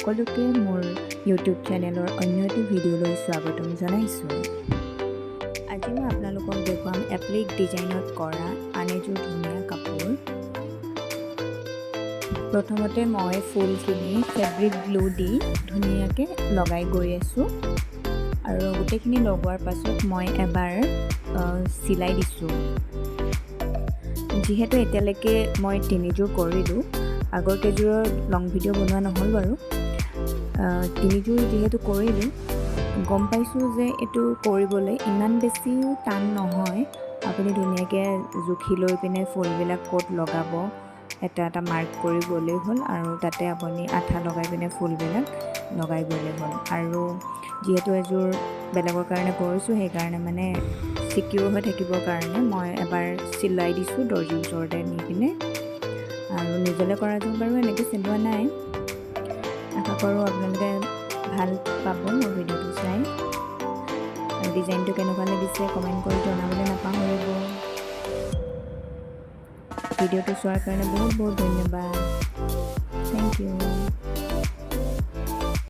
সকলোকে মোৰ ইউটিউব চেনেলৰ অন্য এটি ভিডিঅ'লৈ স্বাগতম জনাইছোঁ। আজি মই আপোনালোকক দেখুৱাম এপ্লিক ডিজাইনত কৰা আন এযোৰ ধুনীয়া কাপোৰ। প্ৰথমতে মই ফুলখিনি ফেব্ৰিক গ্লু দি ধুনীয়াকৈ লগাই গৈ আছোঁ আৰু গোটেইখিনি লগোৱাৰ পাছত মই এবাৰ চিলাই দিছোঁ। যিহেতু এতিয়ালৈকে মই তিনিযোৰ কৰিলোঁ, আগৰ কেইযোৰৰ লং ভিডিঅ' বনোৱা নহ'ল বাৰু। তিনিযোৰ যিহেতু কৰিলোঁ, গম পাইছোঁ যে এইটো কৰিবলৈ ইমান বেছিও টান নহয়। আপুনি ধুনীয়াকৈ জুখি লৈ পিনে ফুলবিলাক ক'ত লগাব এটা এটা মাৰ্ক কৰি গ'লেই হ'ল আৰু তাতে আপুনি আঠা লগাই পিনে ফুলবিলাক লগাই গ'লেই হ'ল। আৰু যিহেতু এযোৰ বেলেগৰ কাৰণে কৰিছোঁ, সেইকাৰণে মানে ছিকিউৰ হৈ থাকিবৰ কাৰণে মই এবাৰ চিলাই দিছোঁ দৰ্জীৰ ওচৰতে নি পিনে। আৰু নিজলৈ কৰাযোৰ বাৰু এনেকৈ চিলোৱা নাই। আশা কৰোঁ আপোনালোকে ভাল পাব মোৰ ভিডিঅ'টো চাই আৰু ডিজাইনটো কেনেকুৱা লাগিছে কমেণ্ট কৰি জনাবলৈ নাপাহৰিব। ভিডিঅ'টো চোৱাৰ কাৰণে বহুত বহুত ধন্যবাদ। Thank you.